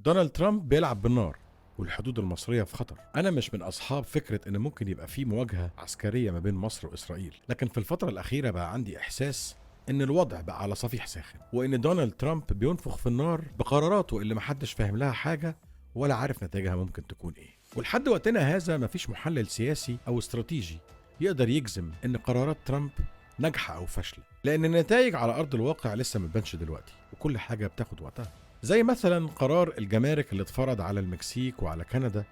دونالد ترامب بيلعب بالنار والحدود المصرية في خطر. أنا مش من أصحاب فكرة إن ممكن يبقى في مواجهة عسكرية ما بين مصر وإسرائيل، لكن في الفترة الأخيرة بقى عندي إحساس إن الوضع بقى على صفيح ساخن، وإن دونالد ترامب بينفخ في النار بقراراته اللي محدش فاهم لها حاجة ولا عارف نتائجها ممكن تكون إيه. ولحد وقتنا هذا مفيش محلل سياسي أو استراتيجي يقدر يجزم إن قرارات ترامب ناجحة أو فاشلة، لأن النتائج على أرض الواقع لسه ما تبانش دلوقتي، وكل حاجة بتاخد وقتها. زي مثلا قرار الجمارك اللي اتفرض على المكسيك وعلى كندا،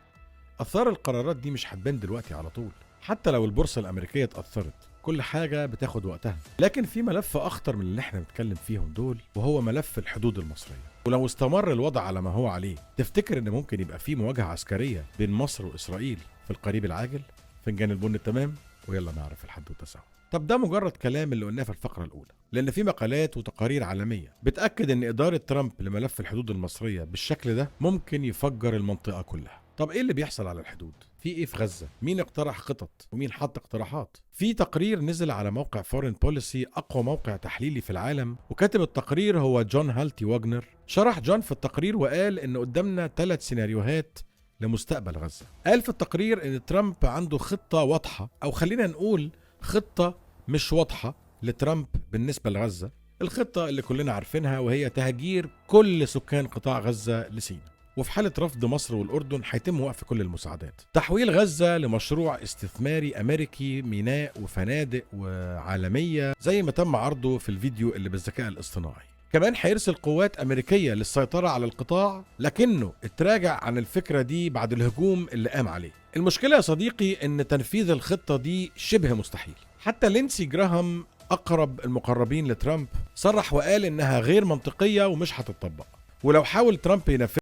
آثار القرارات دي مش هتبان دلوقتي على طول، حتى لو البورصة الأمريكية اتأثرت، كل حاجة بتاخد وقتها. لكن في ملف أخطر من اللي احنا بنتكلم فيهم دول، وهو ملف الحدود المصرية. ولو استمر الوضع على ما هو عليه، تفتكر إن ممكن يبقى في مواجهة عسكرية بين مصر وإسرائيل في القريب العاجل؟ فنجان البن التمام، ويلا نعرف الحدوتة سوا. طب ده مجرد كلام اللي قلناه في الفقرة الأولى، لأن في مقالات وتقارير عالمية بتأكد إن إدارة ترامب لملف الحدود المصرية بالشكل ده ممكن يفجر المنطقة كلها. طب إيه اللي بيحصل على الحدود؟ في إيه في غزة؟ مين اقترح خطط؟ ومين حط اقتراحات؟ في تقرير نزل على موقع Foreign Policy، أقوى موقع تحليلي في العالم، وكاتب التقرير هو جون هالتي واجنر. شرح جون في التقرير وقال إن قدامنا 3 سيناريوهات لمستقبل غزة. قال في التقرير إن ترامب عنده خطة واضحة، أو خلينا نقول خطة مش واضحة لترامب بالنسبة لغزة. الخطة اللي كلنا عارفينها، وهي تهجير كل سكان قطاع غزة لسيناء، وفي حالة رفض مصر والأردن هيتم وقف كل المساعدات. تحويل غزة لمشروع استثماري أمريكي، ميناء وفنادق وعالمية زي ما تم عرضه في الفيديو اللي بالذكاء الاصطناعي. كمان هيرسل قوات أمريكية للسيطرة على القطاع، لكنه اتراجع عن الفكرة دي بعد الهجوم اللي قام عليه. المشكلة يا صديقي إن تنفيذ الخطة دي شبه مستحيل. حتى لينسي جراهام أقرب المقربين لترامب صرح وقال إنها غير منطقية ومش هتطبق، ولو حاول ترامب ينفذها